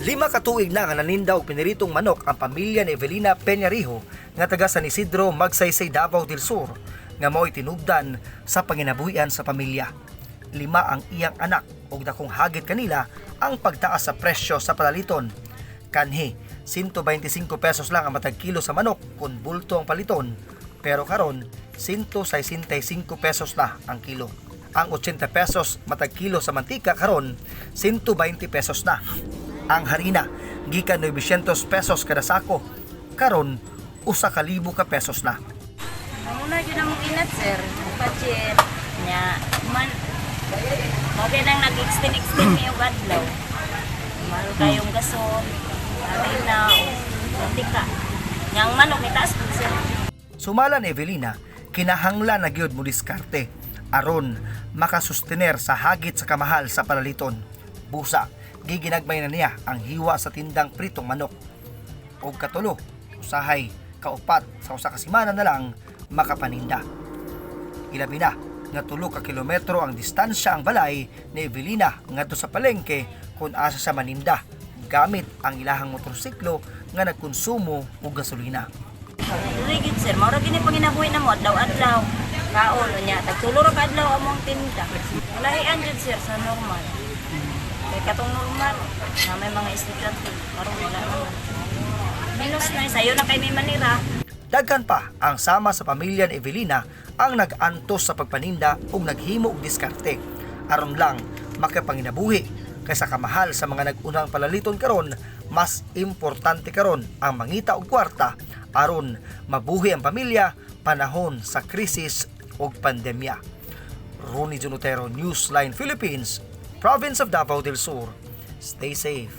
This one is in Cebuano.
5 ka tuig na nga naninda og piniritong manok ang pamilya ni Evelina Peñarijo nga taga San Isidro, Magsaysay, Davao del Sur nga mao'y tinubdan sa panginabuhian sa pamilya. Lima ang iyang anak ug dakong hagit kanila ang pagtaas sa presyo sa palaliton. Kanhi, 125 pesos lang ang matag kilo sa manok kung bulto ang paliton, pero karon 165 pesos na ang kilo. Ang 80 pesos matag kilo sa mantika karon 120 pesos na. Ang harina gikan 900 pesos kada sako, karon 1,000 ka pesos na. Ang una gyud among inat, sir, budget nya man mao gyud ang nag-extend extend mi og adlaw. Mahal kayong gasol, harina o mantika. Nya ang manok ni taas pud, sir. Sumala ni Evelina, kinahanglan na gyud mo diskarte aron makasustener sa hagit sa kamahal sa palaliton. Busa, giginagmay na niya ang hiwa sa tindang pritong manok. Og katulo, usahay, kaupat sa 1 ka semana na lang makapaninda. Ilabi na nga 3 ka kilometro ang distansya ang balay ni Evelina ngadto sa palengke kung asa sa maninda gamit ang ilahang motorsiklo nga nagkonsumo og gasolina. Dili gyud, sir, mao ra gyud ni panginabuhi namo adlaw-adlaw. Kaon nya tag 3 ra ka adlaw among tinda. Lahian jud, sir, sa normal. Kay katong normal na may mga estudyante, karon wala naman. Minus na sayo na kay may manira. Daghan pa ang sama sa pamilya ni Evelina ang nag-antos sa pagpaninda ug naghimo og diskarte aron lang makapanginabuhi kaysa kamahal sa mga nag-unang palaliton karon. Mas importante karon ang mangita og kwarta aron mabuhi ang pamilya panahon sa krisis ug pandemya. Ronnie Junotero, Newsline Philippines, Province of Davao del Sur. Stay safe.